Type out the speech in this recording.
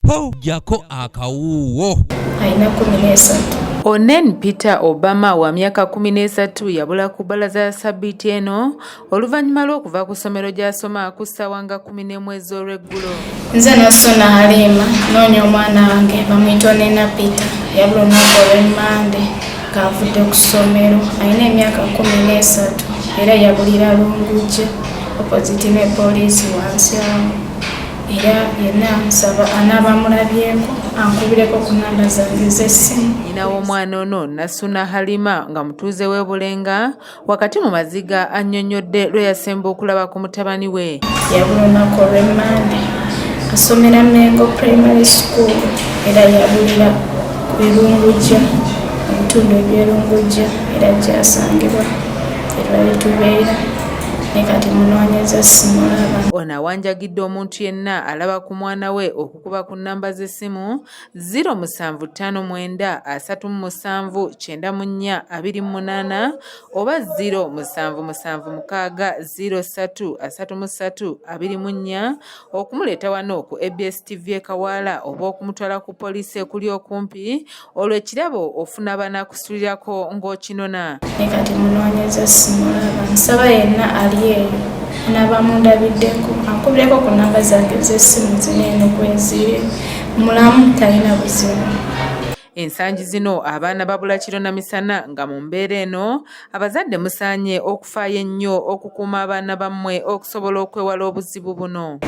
Ho, jjako akawuuwo. Alina 13. Onen Peter Obama wa myaka 13 yabula ku bbalaza ya sabbiiti eno oluvannyuma lw'okuva ku ssomero gy'asoma ku ssaawa nga 11 ez'olweggulo. Nze Nassuna Halima, noonya omwana wange bamuyita Onena Peter, yabula olunaku olw'Emmande ng'avudde ku ssomero. Alina emyaka 13 era yabulira Lungujja opposite ne poliisi wansi awo. Era yenna nsaba anaaba amulabyeko ankubireko ku namba zange ez'essimu. Nnyina w'omwana ono Nassuna Halima nga mutuuze w'e Bulenga wakati mu maziga annyonnyodde lwe yasemba okulaba ku mutabani we. Yabula olunaku olw'Emmande, asomera Mengo Primary School era yabulira ku Lungujja, mu bitundu eby'e Lungujja era gy'asangibwa gye tubeera ne kati munoonyeza simulaba. Ono awanjagidde omuntu yenna alaba ku mwana we okukuba ku nnamba z'essimu 0759 37 94 28 oba 0776 03 33 24 okumuleeta wano ku ABS TV e Kawaala oba okumutwala ku poliisi ekuli okumpi, olwo ekirabo ofuna banaakusulirako ng'okinona. Ne kati munoonyeza simulaba. Nsaba yenna ali eyo anaaba mundabiddeko ankubireko ku namba zange ez'essimu zino eno kweziri. Mulamu, talina buzibu. Ensangi zino abaana babula kiro na misana, nga mu mbeera eno abazadde musaanye okufaayo ennyo okukuuma abaana bammwe okusobola okwewala obuzibu buno.